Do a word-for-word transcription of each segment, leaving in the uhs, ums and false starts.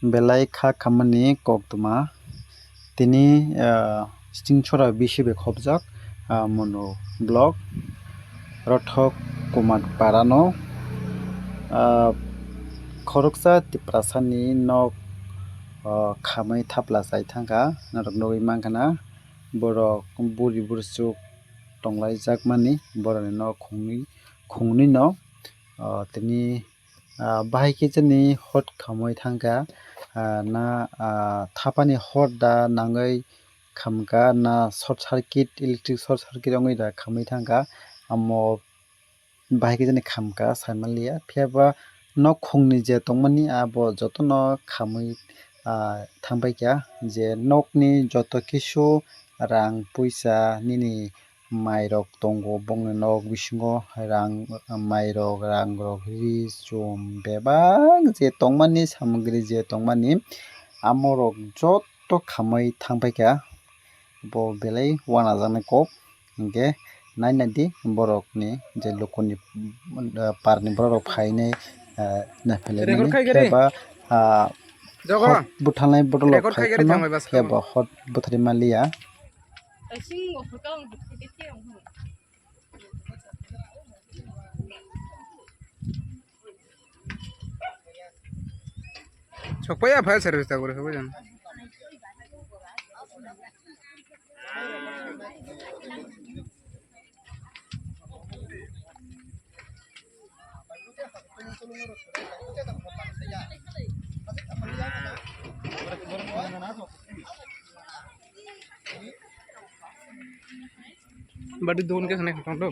Belai kha khamani koktwma. Tini, ah, Stingchora bisi bai khopjak, ah, Monu block, Rothok Kumat Parano, ah, khoroksa Tiprasani nok, ah, khamwi thapla chai thangkha, norok nugwi mankha na, borok buri bursuk tonglaijakmani, borokni nok khungni, khungni no, ah, tini, ah, bahai khe chini hot khamwi thangkha, ah, na, ah, thapani hot da nangwi khamkha, na short circuit, electric short circuit wngwi da khamwi thangkha, amo bahai khe chini khamkha saimanliya, phiya ba nok khungni je tongmani abo jotono khamwi, ah, thangpaikha, je nokni joto kisu rang puisa nini mairok tongo, bongni nok bisingo rang, mairok, rangrok, ri, chum, bebak je tongmani samogri je tongmani, amorok joto khamwi thangpaikha. Bo belai wanajaknai kok, hinkhe nainadi borokni je lukuni, ah, parni borok rok phainai, ah, naphelaimani, record khai gari? Phiya ba, ah, jogo hot butharnai borok rok record khai khai gari kheno, thangbai bas phiya khamo. Ba hot butharwi manliya. Sokpaiya fire service ta guri sokpai jan. Badi don ke khana khotong to.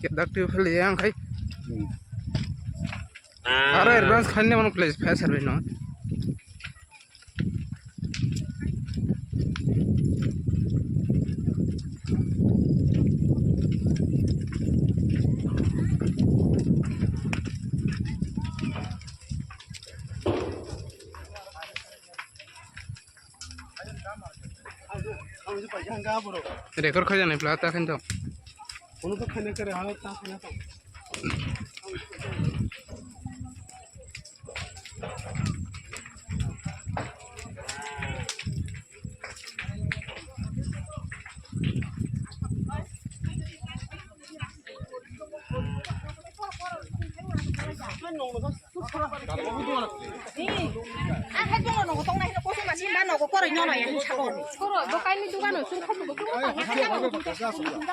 Kedak tu pheli yang khai. Hmm. Aro advance khaina mano place fire service no. Record khaijani pla ta khin to.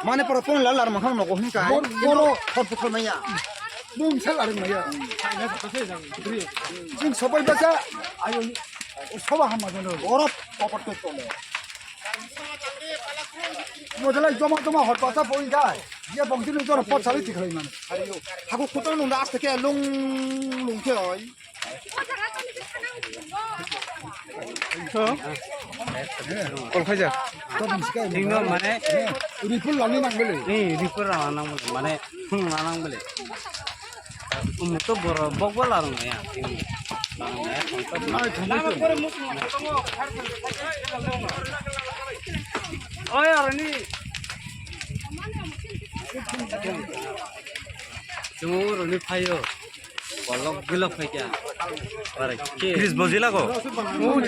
Mane poro phone la lar makhang nogo hwnka. Bor-, boro hor pukhol maya. Bum sal areng maya. Jing sopai basa. Ayo, soba hama jano. Oro popot to tole. Modela joma joma hor basa poi dai. Ye bongsi ni jora pot sali tikhlai man. Ayo, hago kutang nung da aste ke lung lung ke oi. Kol khaijak. Tingno mane ripul lani nang bele. Ni ripul lana nang bele, mane, hmm, lana nang bele. Umu to boro bok bo larang ya. Larang ya, tong to. Oi, aroni. Chungo roni phayo. Bolok bilok khai kya? Bare ke? Fridge bo jila ko?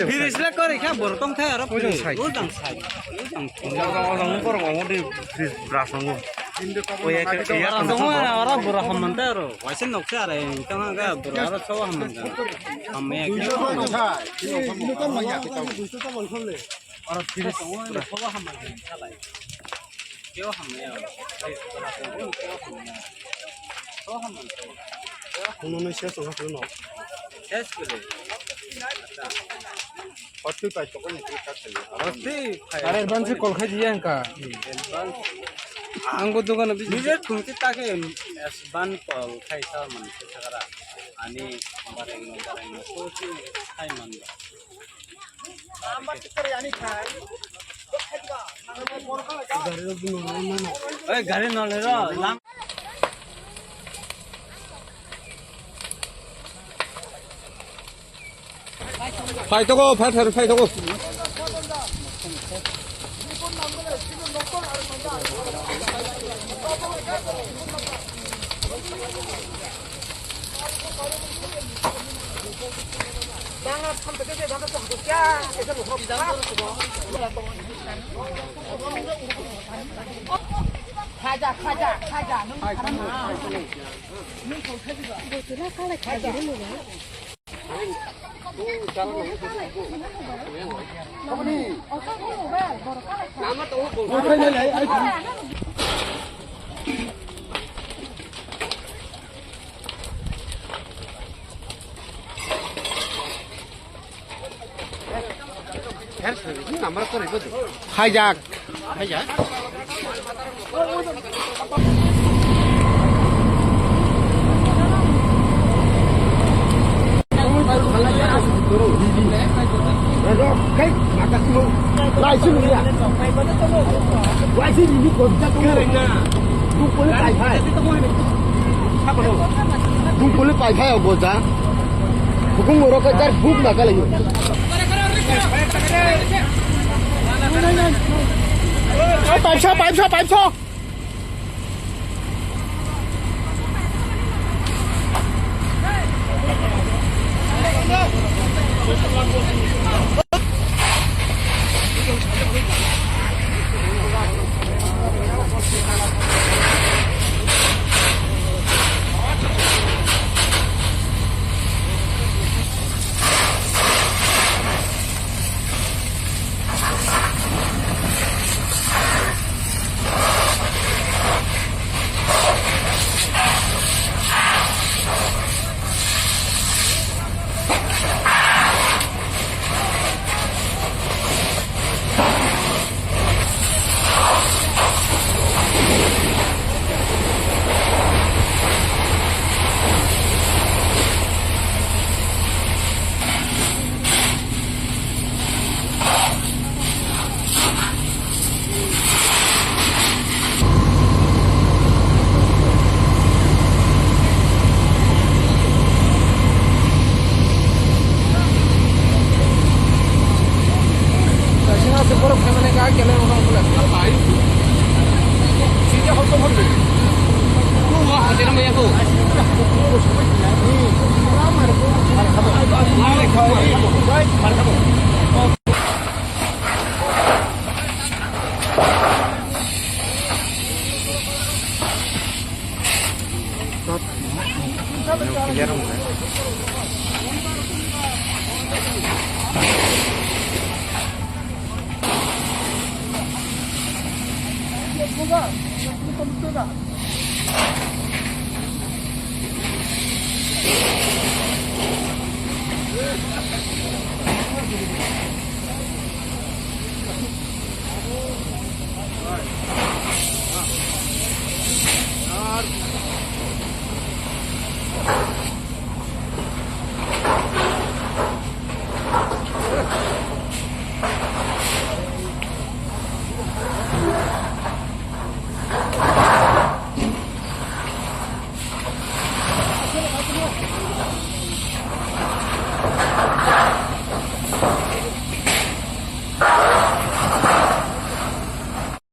Fridge la kore kya? Bor tong thai aro fridge. Ujang sai. Ujang sai. Ujang, ujang, ujang, ujang, ujang, ujang, ujang, fridge brush nango. Oya ke, oya ke. Ujang ujang aro bor ham man ta aro. Waise nok se are, tang ga bor aro so ham man ta. Ham ya ke. Aro fridge so ham man ta. Keo hamya. Keo hamya. Keo hamya. Kuno no ses ongkha kuno. Ses kule. Hotwi pai tokoni kri kathali. Hotwi pai. Are advance call khai diya engka. Advance. Angbo dogano bisi. Nije thungti take advance call khai sa man se sagara. Ani bareng no bareng no so si khai man. Oi, gari no le ro, lang. Phai tongo, phai thar phai tongo. Khaja, khaja, khaja. Botula kala khaja. Khaijak. Dungkuli paithai o boja. Bukung oro khe jar buk na kalayo. Paipsa, paipsa, paipsa.